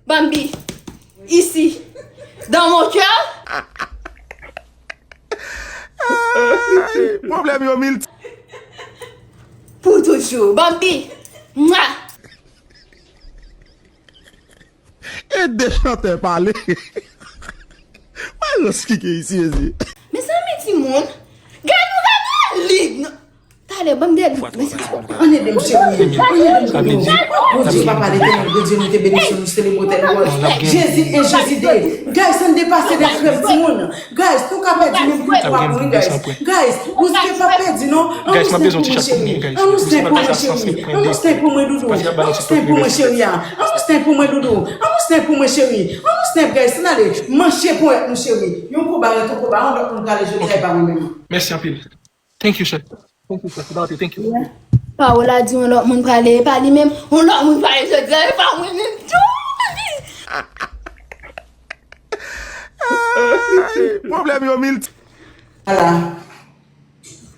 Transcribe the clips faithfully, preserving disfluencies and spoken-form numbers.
Bambi, ici, dans mon cœur. Ay, pwoblèm yo milti. Pour toujours. Bambi. Mwa. E de chantè pale. Wè rans ki gen isi, mezanmi. Mezanmi, timoun. Gade nou, gade lig. Talè, ban m de lig. Ann ede m, cheri. Ann ede m, cheri. Bondye, Papa Letènèl, Bondye, nou te benediksyon, nou selebre tèt ou. Jezi en, Jezi de. Guys, ann depase de krèm, timoun. Guys, nou ka pèdi menm pou twa poin, guys. Guys, ou se pa pèdi non. An nou sen pou mwen, cheri. An nou sen pou mwen, cheri. An nou sen pou mwen, doudou. An nou sen pou mwen, cheri. An nou sen pou mwen, doudou. An nou sen pou mwen, cheri. An nou sen, guys. Ann ale. Manche ponyèt nou, cheri. Yon koba ret yon koba, yon lòt moun prale jodi a, e pa mwen menm. Mèsi anpil. Thank you, chef. Thank you, chef. Thank you. Pawòl la di yon lòt moun prale, e pa li menm. Yon lòt moun prale jodi a, e pa mwen menm tou. Ay, pwoblèm yo milti. Ala.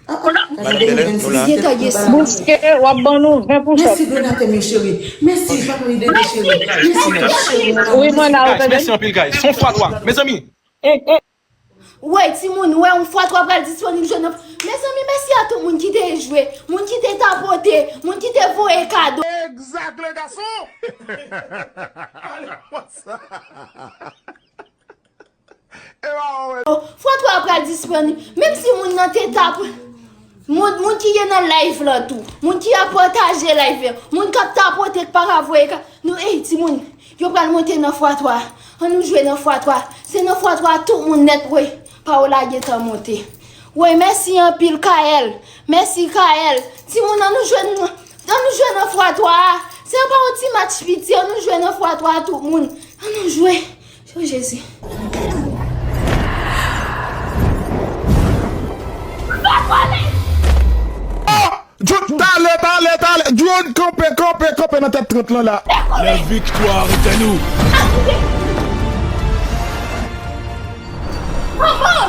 Madan Bèlè, nou la. Bouske, w ap ban nou ven pou chèf. Mèsi donatè m yo, cheri. Mèsi, papa Ridede, cheri. Mèsi, cheri. Wi, mwen la, ou tande? Mèsi anpil, guys. Son fwa twa. Mezanmi. Woy, timoun, wè, yon fwa twa pral disponib jodi a. Mezanmi, mèsi a tout moun ki te jwe, moun ki te tapote, moun ki te voye kado. Exact, le garçon! Allez, what's up? Fwa twa pral disponib. Menm si moun nan te tap, moun, moun ki ye nan live lan tou, moun ki ap pataje live lan, moun k ap tapote, k pa ka voye ka, nou, ey, timoun, yo pral monte nan fwa twa. An nou jwe nan fwa twa. Se nan fwa twa tout moun nèt, wi. Pawòl la gentan monte. Wi, mèsi anpil, Kaèl. Mèsi, Kaèl. Timoun, an nou jwe nan, an nou jwe nan fwa twa a. Se pa yon ti match piti, an nou jwe nan fwa twa a, tout moun. An nou jwe. O Jezi. Drone, talè, talè, talè. Drone, kanpe, kanpe, kanpe nan tèt trant lan la. La victoire est à nous. Manman!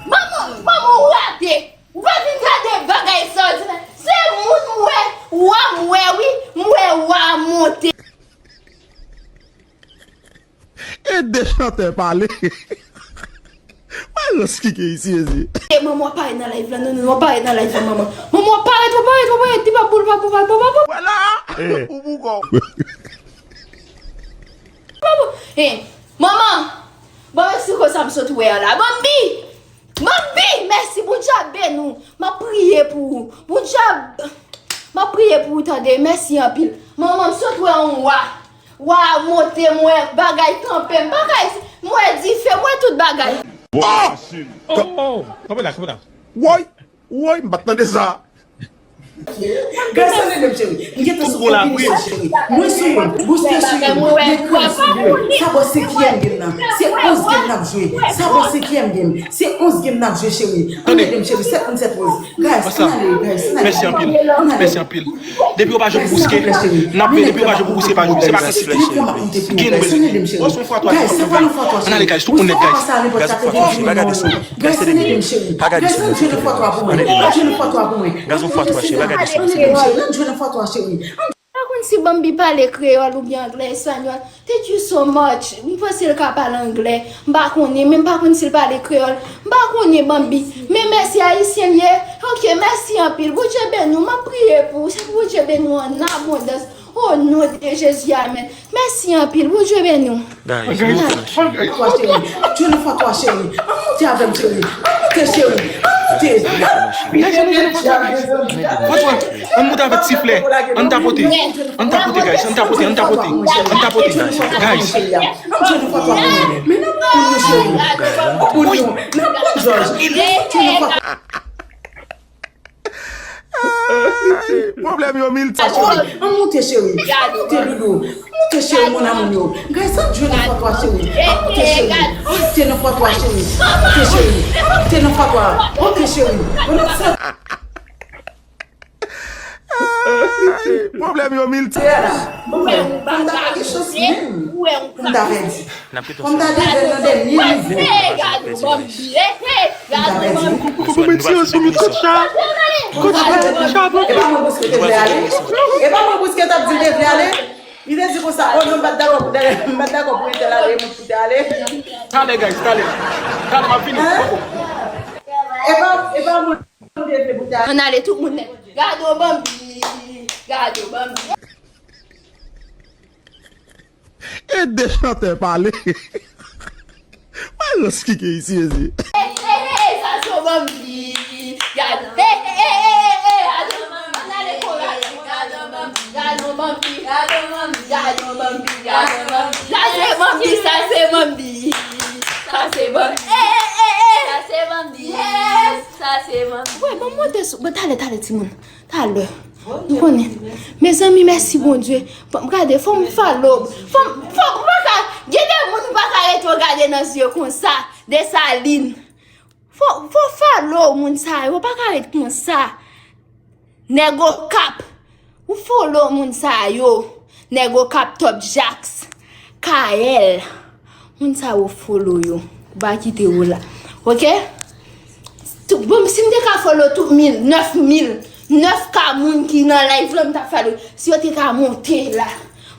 Manman, manman, ou rate! Ou pa vin gade bagay sa, ou di, se moun m wè, wa m wè, wi, m wè wa a monte. E de chantè pale. Wè rans ki gen isi, mezanmi. E manman, w ap parèt nan live lan, non, non, w ap parèt nan live lan, manman. Manman, w ap parèt, w ap parèt, w ap parèt, ti pa boul, pa boul, pa boul, pa boul. Vwala! Ou pou kò. Pa boul. Eh, manman! Bon, mèsi pou sa m sot wè a la. Bambi! Bambi! Mèsi, Bondye ap beni w. M ap priye pou ou. Bondye ap, m ap priye pou ou, tande. Mèsi anpil. Manman, m sot wè yon wa. Wa a monte, m wè bagay kanpe m. Bagay, m wè dife, m wè tout bagay. Oh! Oh, oh! Kanpe la, kanpe la. Woy! Woy, m pa t tande sa. Guys, ann ede m, cheri. M gentan sou konbinezon, cheri. Mwen sou youn, Bouske sou youn, Lekrèn sou de. Sa bò senkyèm game nan. Se onz game n ap jwe. Sa bò senkyèm game. Se onz game n ap jwe, cheri. Ann ede m, cheri. Sèt moun, sèt onz. Guys, ann ale, guys, ann ale. Mèsi anpil. Mèsi anpil. Depi yo pa jwe pou Bouske, n ap veye. Depi yo pa jwe pou Bouske, pa jwe. Se pa ka sifle, cheri. Gen nou bezwen. Guys, se pa nan fwa twa. Ann ale, guys, tout moun nèt, guys. Gazon fwa twa, cheri, pa gade sou mwen. Guys, ann ede m, cheri. Pa gade sou mwen, silteplè. Ann ede m, cheri. Gazon fwa twa, cheri, pa gade sou mwen, silteplè. Ann jwe nan fwa twa, cheri. M pa konn si Bambi pale kreyòl oubyen anglè, espanyòl. Thank you so much. M panse l ka pale anglè. M pa konnen, men m pa konn si l pale kreyòl. M pa konnen, Bambi. Men mèsi, ayisyen l ye. Ok, mèsi anpil. Bondye beni w. M ap priye pou ou. Se pou Bondye beni w an abondans. O non de Jezi, amèn. Mèsi anpil. Bondye beni w. Guys, nou fwa twa, cheri. Ann jwe nan fwa twa, cheri. Ann monte avè m, cheri. Ann monte, cheri. Ann monte. Guys, ann jwe nan fwa twa, guys. Fwa twa. Ann monte avèk siflè. Ann tapote. Ann tapote, guys. Ann tapote, ann tapote. Ann tapote. Guys. Ann jwe nan fwa twa pou mwen. Men nan pou nou, cheri. Pou nou. Nan pou Jòj. Ann jwe nan fwa twa. Ay, pwoblèm yo milti. Cheri, ann monte, cheri. Ann monte, doudou. Ann monte, cheri, mon amour yo. Guys, ann jwe nan fwa twa, cheri. Ann monte, cheri. Ann monte nan fwa twa, cheri. Ann monte, cheri. Ann monte nan fwa twa. Ok, cheri. Ann monte. Ay, pwoblèm yo milti. Bon, men, fò m ta gen chans menm. Fò m ta pèdi. N ap kite w sou. Kòm ta devèn nan dènye nivo. Gade Bambi, eh, eh, gade Bambi. Ou mete yo sou mikwo chat. Kote Chapo? E pa mwen Bouske te vle ale? E pa mwen Bouske t ap di l te vle ale? Li te di konsa, oh non, m pa t dakò pou tèl, m pa t dakò pou entèl ale, mwen pou te ale. Talè, guys, talè. Talè, m ap vini. Hein? Poko. E pa, e pa mwen te vle pou te ale. Ann ale, tout moun nèt. Gade w, Bambi. Gade w, Bambi. Ede chantè pale. Malòs ki gen isi, mezi. Hey, hey, hey, sa se yon Bambi. Gade, hey, hey, hey, hey, hey, gade yon Bambi. Ann ale, koral. Gade yon Bambi. Gade yon Bambi. Gade yon Bambi. Gade yon Bambi. Sa se Bambi, sa se Bambi. Sa se Bambi. Hey, hey, hey, hey. Sa se Bambi. Yes. Sa se Bambi. Wè, ban m monte sou, bon, talè, talè, timoun. Talè. Nou konnen. Mezanmi, mèsi Bondye. Bon, gade, fò m follow. Fò m, fò m, ou pa ka, gen de moun ou pa ka rete w gade nan zye konsa. Desalin. Fò, fò follow moun sa yo, ou pa ka ret konsa. Nèg Okap. Ou follow moun sa yo. Nèg Okap, Top Jacks, Kael. Moun sa yo follow yo. Ou pa kite yo la. Oke? Tout, bon, si m te ka follow tout mil, nèf mil, nèf ka moun ki nan live la, m t ap follow. Si yo te ka monte la.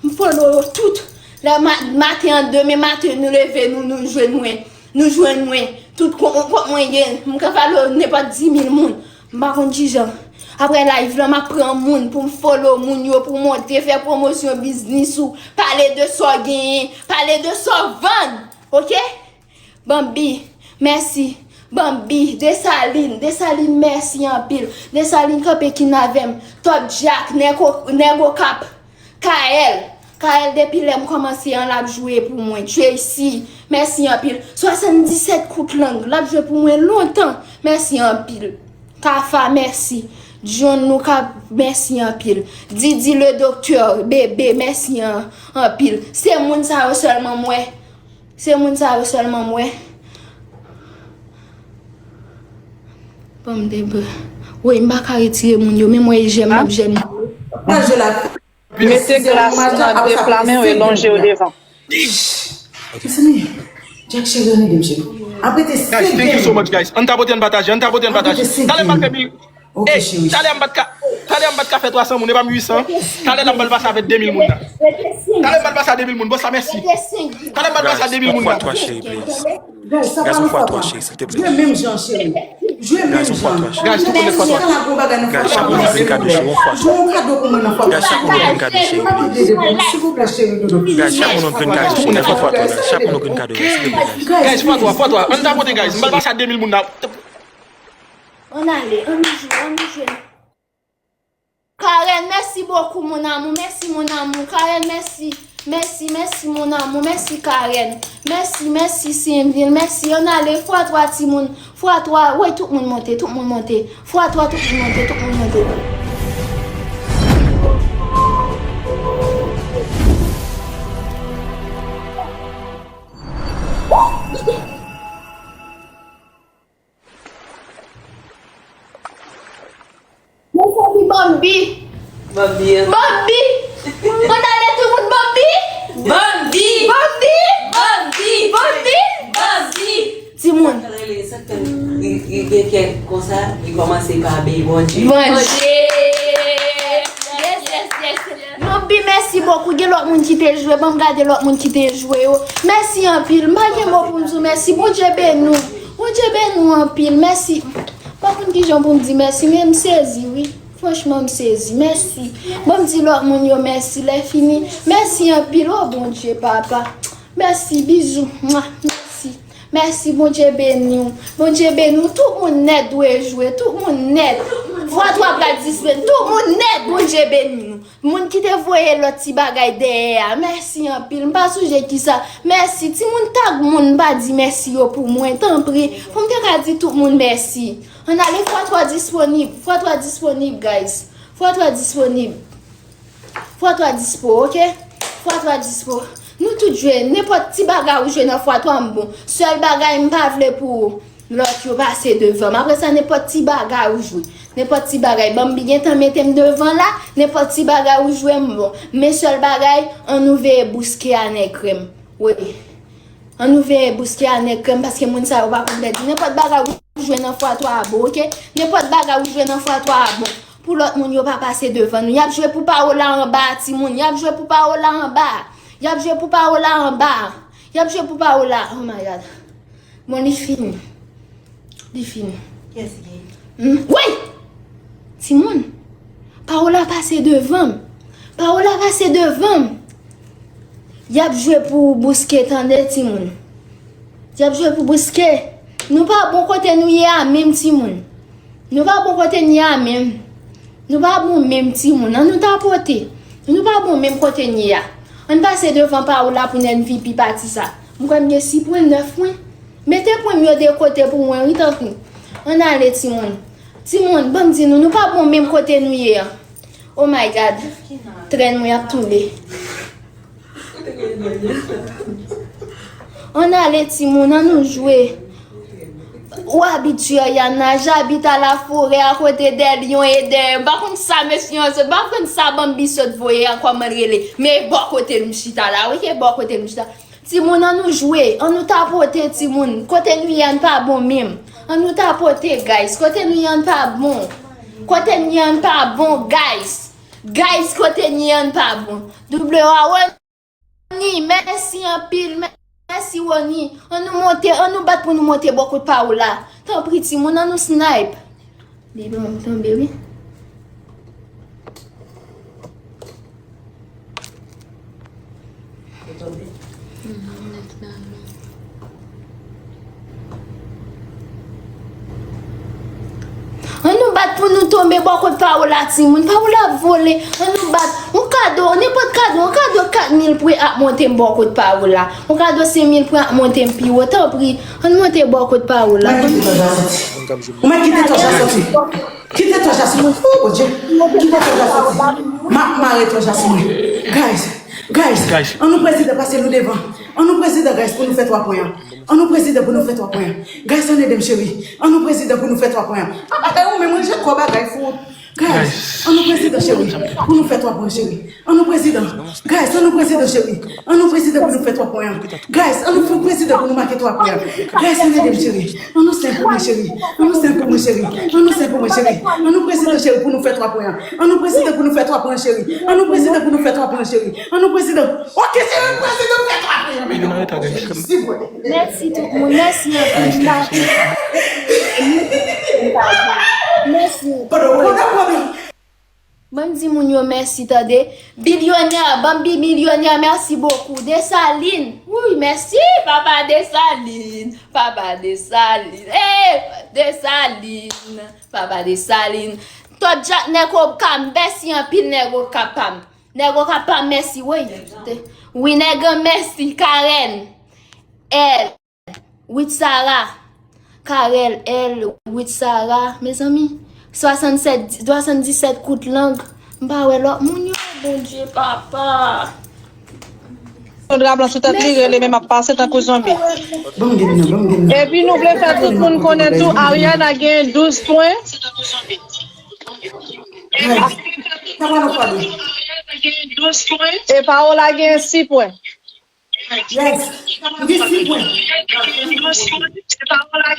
M follow yo tout. Lè ma-, maten an, demen maten, nou leve, nou, nou jwenn mwen. Nou jwenn mwen. Tout kont, kont mwen gen. M ka follow nenpòt dis mil moun. M pa konn kijan. Apre live la, m ap pran moun pou m follow moun yo, pou monte, fè pwomosyon biznis ou, pale de sa w genyen, pale de sa w vann. Oke? Bambi, mèsi. Bambi, Desalin, Desalin, mèsi anpil. Desalin kanpe kin avè m. Top Jack, Nèg O-, Nèg Okap. Kael, Kael depi lè m kòmanse an l ap jwe pou mwen. Tracy, mèsi anpil. Swasanndisèt kout lang, l ap jwe pou mwen lontan. Mèsi anpil. Kafa, mèsi. John Luka, mèsi anpil. Didi le doktè, Bebe, mèsi an-, anpil. Se moun sa yo sèlman m wè. Se moun sa yo sèlman m wè. Bon, m te, woy, m pa ka retire moun yo, men mwen jèm, m ap jèm. Mete glas nan de pla men w e lonje yo devan. Mezanmi, Jack Cheri, ann ede m, cheri. Apre te senk. Guys, thank you so much, guys. Ann tapote, ann pataje, ann tapote, ann pataje. Talè m pral fè mil. Ey, talè m pa t ka, talè m pa t ka fè twa san moun, e pa m uit san. Talè la m pral pase avèk de mil moun la. Talè m pral pase a de mil moun, bòs la, mèsi. Talè m pral pase a de mil moun la. Guys, yon fwa twa, cheri, silteplè. Jwe menm jan, cheri. Jwe menm jan. Guys, tout moun fwa twa. Guys, chak moun vin kado, cheri, yon fwa twa. Jwe yon kado pou mwen nan fwa twa. Guys, chak moun vin kado, cheri, please. Silvouplè, cheri, dodo. Guys, chak moun vin kado, cheri, yon fwa twa, guys. Chak moun vin kado, guys, silteplè, guys. Guys, fwa twa, fwa twa. Ann tapote, guys. M pral pase a de mil moun la. Ann ale, ann jwe, ann jwe. Karen, merci beaucoup, mon amour. Merci, mon amour. Karen, merci. Merci, merci, mon amour. Merci, Karen. Merci, merci, Sainvil. Merci. Ann ale, fwa twa, timoun. Fwa twa. Woy, tout moun monte, tout moun monte. Fwa twa, tout moun monte, tout moun monte. Mezanmi, Bambi. Bambi, hein? Bambi. Ann ale, tout moun, Bambi. Bambi. Bambi. Bambi. Bambi. Bambi. Timoun. Sa k rele, sa k fè li, li gen kè konsa, li kòmanse pa beye Bondye. Bondye. Yes, yes, yes. Bambi, mèsi bokou. Gen lòt moun ki te jwe. Ban m gade lòt moun ki te jwe yo. Mèsi anpil. M pa gen mo pou m di w mèsi. Bondye beni w. Bondye beni w anpil. Mèsi. M pa konn kijan pou m di mèsi, men m sezi, wi. Franchman, m sezi. Mèsi. Ban m di lòt moun yo mèsi. Lè fini, mèsi anpil. O Bondye, papa. Mèsi, bizou. Mwa, mèsi. Mèsi, Bondye beni w. Bondye beni w. Tout moun nèt dwe jwe. Tout moun nèt. Fwa twa pral disponib. Tout moun nèt, Bondye beni nou. Moun ki te voye lòt ti bagay dèyè a, mèsi anpil. M pa sonje kisa. Mèsi. Timoun, tag moun pa di mèsi yo pou mwen, tanpri. Pou m te ka di tout moun mèsi. Ann ale, fwa twa disponib. Fwa twa disponib, guys. Fwa twa disponib. Fwa twa dispo, oke? Fwa twa dispo. Nou tout jwe. Nenpòt ti bagay ou jwe nan fwa twa, m bon. Sèl bagay m pa vle pou lòt yo pase devan m. Apre sa, nenpòt ti bagay ou jwe. Nenpòt ti bagay. Bambi gentan mete m devan la. Nenpòt ti bagay ou jwe, m bon. Men sèl bagay, ann nou veye bouske a nèg krèm. Wi. Ann nou veye bouske a nèg krèm, paske moun sa yo pa konn pèdi. Nenpòt bagay ou jwe nan fwa twa a bon, oke? Nenpòt bagay ou jwe nan fwa twa a bon. Pou lòt moun yo pa pase devan nou. Y ap jwe pou Paola anba a, timoun. Y ap jwe pou Paola anba a. Y ap jwe pou Paola anba a. Y ap jwe pou Paola. Oh my God. Bon, li fini. Li fini. Kiyès ki? Hmm? Woy! Timoun! Paola pase devan m. Paola pase devan m. Y ap jwe pou Bouske, tande, timoun. Y ap jwe pou Bouske. Nou pa bon kote nou ye a menm, timoun. Nou pa bon kote n ye a menm. Nou pa bon menm, timoun. Ann nou tapote. Nou pa bon menm kote n ye a. Ann pase devan Paola pou n M V P pati sa. M kwè m gen sis pwen, nèf pwen. Mete pwen m yo de kote pou mwen, wi, tanpri. Ann ale, timoun. Timoun, ban m di nou, nou pa bon menm kote nou ye a. Oh my God. Trèn mwen ap tonbe. Ann ale, timoun, ann nou jwe. Ou abitye Yana, j'habite à la forêt à côté des lions et des, m pa konn sa mesye an sot, m pa konn sa Bambi sot voye an, kòman l rele. Men bò kote l m chita la, wi, ke bò kote l m chita. Timoun, ann nou jwe, ann nou tapote, timoun. Kote nou ye a n pa bon menm. Ann nou tapote, guys. Kote nou ye a n pa bon. Kote nou ye a n pa bon, guys. Guys, kote nou ye a n pa bon. Double A, Rony, mèsi anpil, mèsi Rony. Ann nou monte, ann nou bat pou nou monte bò kot Paola. Tanpri, timoun, ann nou snipe. Li bon, m tonbe, wi. Ann nou bat pou nou tonbe bò kot Paola, timoun. Paola ap vole. Ann nou bat. Yon kado, nenpòt kado, yon kado kat mil pwen ap monte m bò kot Paola. Yon kado senk mil pwen ap monte m pi wo. Tanpri, ann monte bò kot Paola. Mwen kite tòj la soti. Mwen kite tòj la soti. Kite tòj la sou mwen. Oh, Bondye. Kite tòj la soti. M ap mare tòj la sou mwen. Guys, guys, ann nou prezidan pase nou devan. Ann nou prezidan, guys, pou nou fè twa pwen an. Ann nou prezidan pou nou fè twa pwen an. Guys, ann ede m, cheri. Ann nou prezidan pou nou fè twa pwen an. A bagay ou menm, mwen jè kò bagay fou. Guys, ann nou prezidan, cheri, pou nou fè twa pwen, cheri. Ann nou prezidan. Guys, ann nou prezidan, cheri. Ann nou prezidan pou nou fè twa pwen an. Guys, ann nou fè prezidan pou nou make twa pwen an. Guys, ann ede m, cheri. Ann nou snipe pou mwen, cheri. Ann nou snipe pou mwen, cheri. Ann nou snipe pou mwen, cheri. Ann nou prezidan, cheri, pou nou fè twa pwen an. Ann nou prezidan pou nou fè twa pwen an, cheri. Ann nou prezidan pou nou fè twa pwen an, cheri. Ann nou prezidan. Ok, cheri, ann nou prezidan pou fè twa pwen an. Mèsi tout moun. Mèsi anpil. Mèsi. Pardon, pardon, pardon. Ban m di moun yo mèsi, tande. Bilyonè, Bambi bilyonè, merci beaucoup. Desalin, wi, mèsi, papa Desalin, papa Desalin, eh, Desalin, papa Desalin. Tòt Jak, nèg Okap, mèsi anpil, nèg Okap pa m. Nèg Okap pa m, mèsi, wi. Wi, nèg an, mèsi, Karen. L. Witsara, Karel L, Witsara, mezanmi, swasannsèt, swasanndisèt kout lang, m pa wè lòt moun yo, Bondye papa. Yon dra blan sou tèt li, rele men m ap pase tankou zonbi. Epi nou vle fè tout moun konnen tou, Ariana gen douz pwen. E Paola gen sis pwen. Yes. Li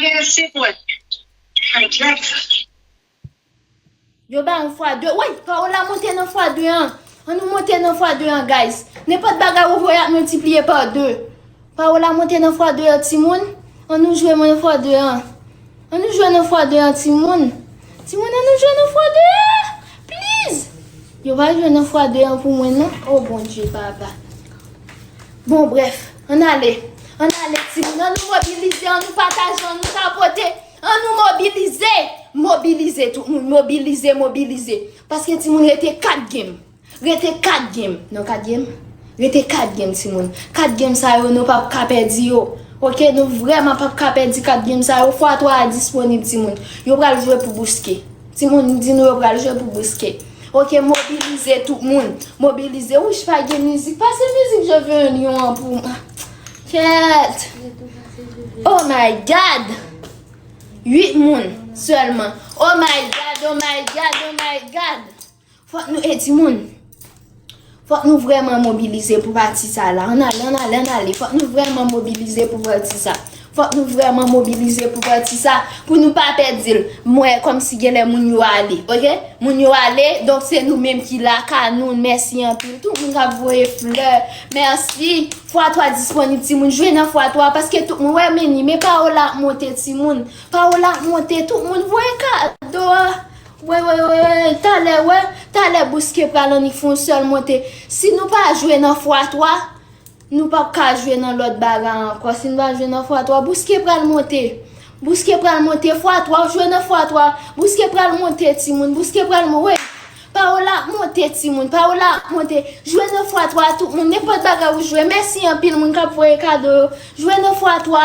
gen sis pwen. Yo ba yon fwa de. Woy, Paola monte nan fwa de an. Ann nou monte nan fwa de an, guys. Nenpòt bagay ou voye ap miltipliye pa de. Paola monte nan fwa de an, timoun. Ann nou jwe nan fwa de an. Ann nou jwe nan fwa de an, timoun. Timoun, ann nou jwe nan fwa de an. Please. Yo pa jwe nan fwa de an pou mwen, non. Oh, Bondye, papa. Bon, bref. Ann ale. Ann ale, timoun. Ann nou mobilize, ann nou pataje, ann nou tapote. Ann nou mobilize. Mobilize, tout moun. Mobilize, mobilize. Paske timoun rete kat game. Rete kat game. Non, kat game. Rete kat game, timoun. Kat game sa yo, nou p ap ka pèdi yo. Oke, nou vrèman p ap ka pèdi kat game sa yo. Fwa twa a disponib, timoun. Yo pral jwe pou bouske. Timoun, m di nou yo pral jwe pou bouske. Oke, mobilize tout moun. Mobilize. Wouch, pa gen mizik. Pase mizik Je veux un lion an pou mwen. Kèt. Oh my God. Uit moun sèlman. Oh my God, oh my God, oh my God. Fòk nou, e timoun, fòk nou vrèman mobilize pou pati sa la. Ann ale, ann ale, ann ale. Fòk nou vrèman mobilize pou pati sa. Fòk nou vrèman mobilize pou pati sa, pou nou pa pèdi l. M wè kòmsi genlè moun yo ale, oke? Moun yo ale, donk se nou menm ki la, Kanoun, mèsi anpil. Tout moun k ap voye flè, mèsi. Fwa twa disponib, timoun, jwe nan fwa twa, paske tout moun wè meni, men Paola ap monte, timoun. Paola ap monte, tout moun voye kado a. Wè, wè, wè, wè, talè, wè, talè Bouske pral annik fè yon sèl monte. Si nou pa jwe nan fwa twa, nou p ap ka jwe nan lòt bagay ankò. Si nou pa jwe nan fwa twa, Bouske pral monte. Bouske pral monte, fwa twa, jwe nan fwa twa. Bouske pral monte, timoun. Bouske pral monte. Paola ap monte, timoun. Paola ap monte. Jwe nan fwa twa, tout moun. Nenpòt bagay ou jwe. Mèsi anpil, moun k ap voye kado yo. Jwe nan fwa twa.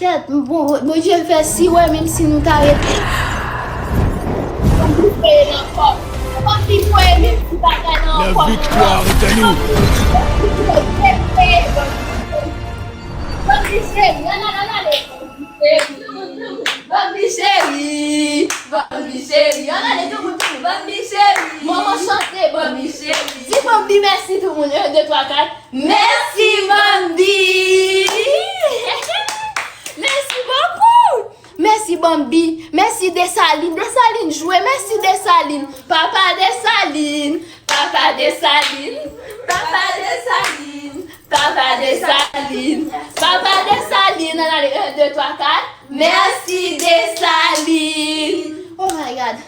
Kèt, bon, Bondye fè si wè, menm si nou ta rete. Bondye fè nan kò. Bondye fè menm si bagay nan kò. La victoire est à nous. Bondye cheri, ann ale, ann ale. Bambi cheri, Bambi cheri, ann ale tout moun, tout moun, Bambi cheri. Manman chante, Bambi cheri. Di Bambi mèsi tout moun, un, deux, trois, quatre. Mèsi Bambi. Mèsi bokou. Mèsi Bambi. Mèsi Desalin. Desalin jwe. Mèsi Desalin. Papa Desalin. Papa Desalin. Papa Desalin. Papa Desalin. Papa Desalin. Ann ale, un, deux, trois, quatre. Mèsi Desalin. Oh my God.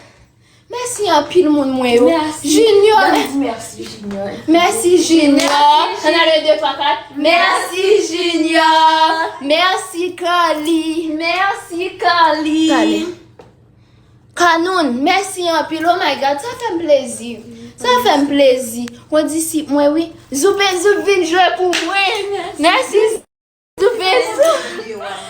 Mèsi anpil moun mwen yo. Mèsi. Junior. Mèsi, Junior. Mèsi Junior. Mèsi, Junior. Ann ale, deux, trois, quatre. Mèsi Junior. Mèsi Carly. Mèsi Carly. Talè. Kanoun, mèsi anpil. Oh my God, sa fè m plezi. Sa fè m plezi. Kondisip mwen, wi. Zoupe zoup vin jwe pou mwen. Mèsi. Zoupe zoup.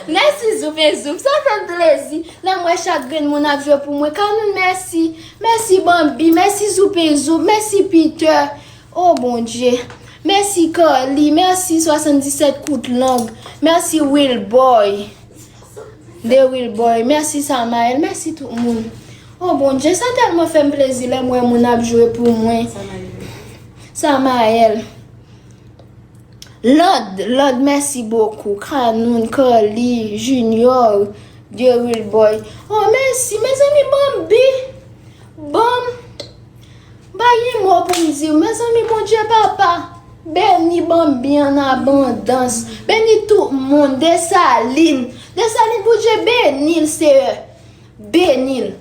Mèsi Zoupe zoup. Sa fè m plezi. Lè m wè chak grenn moun ap jwe pou mwen. Kanoun, mèsi. Mèsi Bambi. Mèsi Zoupe zoup. Mèsi Peter. Oh Bondye. Mèsi Carly. Mèsi swasanndisèt kout lang. Mèsi Wilboy. De Wilboy. Mèsi Samael. Mèsi tout moun. Oh Bondye, sa tèlman fè m plezi lè m wè moun ap jwe pou mwen. Samael. Lòd, Lòd, mèsi bokou. Kanoun, Carly, Junior, De Wilboy. Oh, mèsi, mezanmi, Bambi. Bam. M pa gen mo pou m di w. Mezanmi, Bondye Papa, beni Bambi an abondans. Beni tout moun. Desalin. Desalin, Bondye beni l, Seyè. Beni l.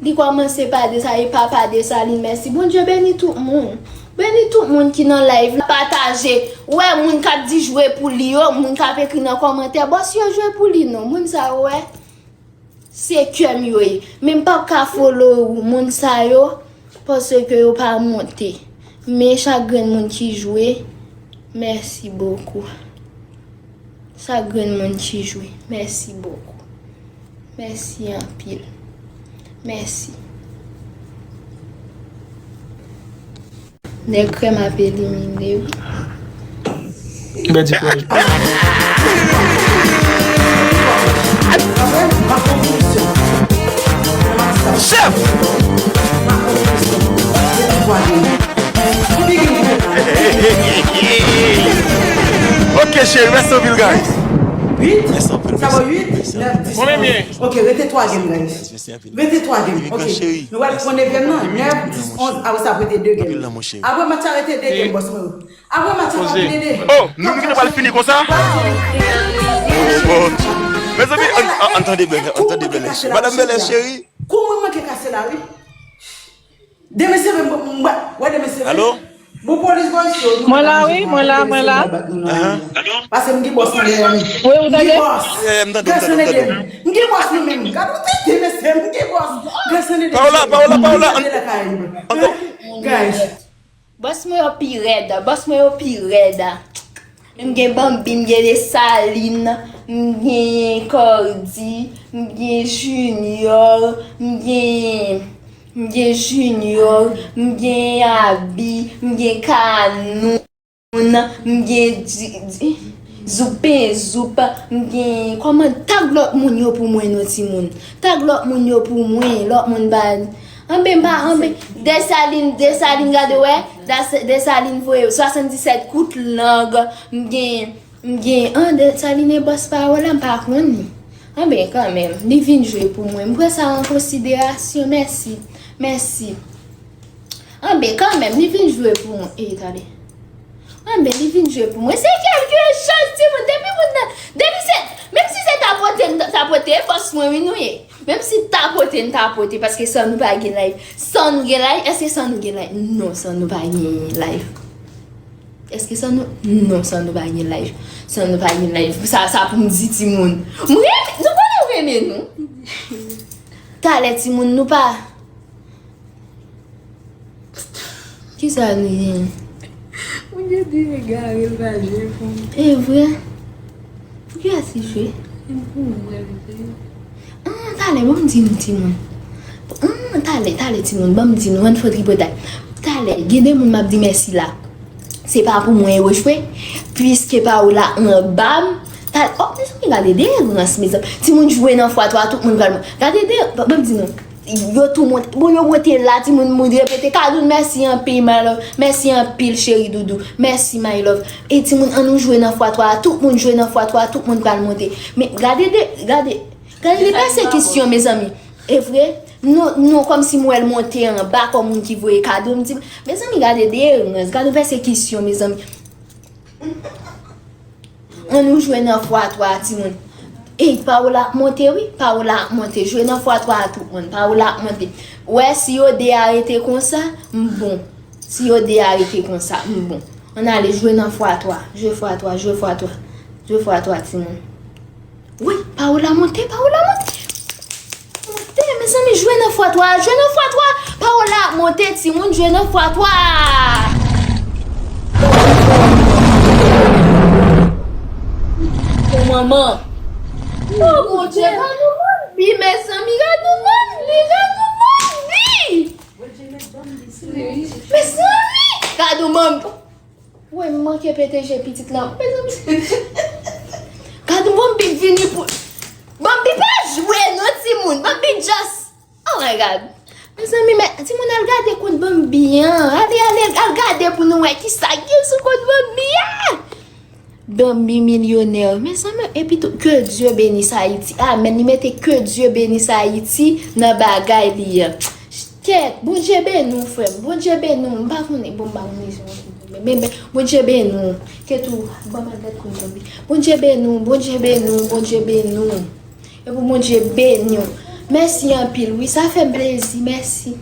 Li kòmanse pa Desalin, papa Desalin, mèsi. Bondye beni tout moun. Beni tout moun ki nan live la. Pataje. Ou wè moun k ap di jwe pou li yo, moun k ap ekri nan kòmantè, bòs yo jwe pou li non. Moun sa yo, wè. Se kè m yo ye. Men m p ap ka follow moun sa yo, paske yo pa monte. Men chak grenn moun ki jwe, mèsi bokou. Chak grenn moun ki jwe, mèsi bokou. Mèsi anpil. Mèsi. Nèg krèm ap elimine wi. Bèdi plaj. Chèf! Ok cheri, mèsi anpil guys. Mèsi anpil, mèsi anpil, mèsi anpil. Ok, rete twa game guys. Rete twa game. Ok. Nou pral pran nevyèm nan. Nèf, dis, onz. Apre sa, ap rete de game. Apre match la, rete de game, bòs mwen. Apre match la, ap rete de. Oh, nou, nou pral fini konsa? Oh, mezanmi, ann, ann, ann tande Bèlè, ann tande Bèlè. Madanm Bèlè, cheri. Kou mwen manke kase la, wi. Demen se vre, m, m, m, wè demen se vre. Alo? Bon, polis bòs yo, nou... Mwen la, wi, mwen la, mwen la. Pase m gen bòs nan dèyè m. Wi, ou tande? M gen bòs. Yeah, yeah, m tande, m tande, m tande. M gen bòs nan men m. Gad ou tete, mesye, m gen bòs. Gras nan dede. Paola, Paola, Paola. Guys. Bòs mwen yo pi rèd, bòs mwen yo pi rèd. M gen Bambi, m gen Desalin, m gen Cardi, m gen Junior, m gen, m gen Junior, m gen Abi, m gen Kanoun, m gen Di-, Di-, Zoupe Zoup, m gen, kòman, tag lòt moun yo pou mwen non timoun. Tag lòt moun yo pou mwen, lòt moun ba, anben ba, anben, Desalin, Desalin, gade wè, Des-, Desalin voye swasanndisèt kout lang, m gen M gen an de sa li ne bòs pawòl la, m pa konn li. Anben, kanmenm, li vin jwe pou mwen. M pran sa an konsiderasyon. Mèsi. Mèsi. Anben, kanmenm, li vin jwe pou mwen. Ey, tande. Anben, li vin jwe pou mwen. Se kèlke chans, timoun. Depi moun nan, depi se, menm si se tapote, m ta- tapote, e bòs mwen, wi, nou ye. Menm si tapote, n tapote, paske san nou pa gen live. San nou gen live, èske san nou gen live? Non, san nou pa gen live. Èske san nou? Non, san nou pa gen live. San nou pa gen live. Sa, sa pou m di timoun. M renmen, nou konnen m renmen nou. Talè timoun, nou pa. Kisa nou ye? Moun yo di egare l pa jwe pou m. E vre? Pou kiyès li jwe? Se pou mwen l jwe. An, talè, ban m di nou timoun. An, talè, talè timoun, ban m di nou, ann fè tripotay. Talè, gen de moun m ap di mèsi la. Se pa pou mwen yo jwe, piske Paola anba m. Talè, oh, mezanmi, gade de rans, mezanmi. Timoun jwe nan fwa twa, tout moun pral. Gade de, ban m di nou. Yo tou monte, bon, yo monte la, timoun, moun repete, Kadoun, mèsi anpil, my love, mèsi anpil, cheri doudou, mèsi, my love. E timoun, ann nou jwe nan fwa twa, tout moun jwe nan fwa twa, tout moun pral monte. Men, gade de, gade, gade de pèsekisyon, mezanmi. E vre, nou, nou, kòmsi m wè l monte anba, kòm moun ki voye kado, m di, mezanmi, gade de rans, gade pèsekisyon, mezanmi. Ann nou jwe nan fwa twa, timoun. Ey, Paola ap monte, wi. Paola ap monte. Jwe nan fwa twa a, tout moun. Paola ap monte. Wè, si yo de a rete konsa, m bon. Si yo de a rete konsa, m bon. Ann ale jwe nan fwa twa. Jwe fwa twa, jwe fwa twa. Jwe fwa twa, timoun. Wi, Paola monte, Paola monte. Monte, mezanmi, jwe nan fwa twa, jwe nan fwa twa. Paola ap monte, timoun, jwe nan fwa twa. Bon manman. Oh, Bondye, gad yon Bambi, mezanmi, gad yon Bambi, gad yon Bambi. Mezanmi, gad yon Bambi. Wè, m manke pete je pitit lan. Mezanmi. Gad yon Bambi vini pou. Bambi pa jwe non, timoun. Bambi just. Oh my God. Mezanmi, men, timoun, al gade kont Bambi an. Ale, ale, al gade pou nou wè kisa gen sou kont Bambi an. Bambi milyonè. Mezanmi, epi tou, que Dieu bénisse Haïti. Amèn. Li mete que Dieu bénisse Haïti nan bagay li an. Kèt, Bondye beni w, frè m. Bondye beni w. M pa konnen, bon, m pa konnen si w konn men, men, Bondye beni w. Kèt ou, ban m al gad kont Bambi. Bondye beni w, Bondye beni w, Bondye beni w. E pou Bondye beni w. Mèsi anpil, wi, sa fè m plezi, mèsi.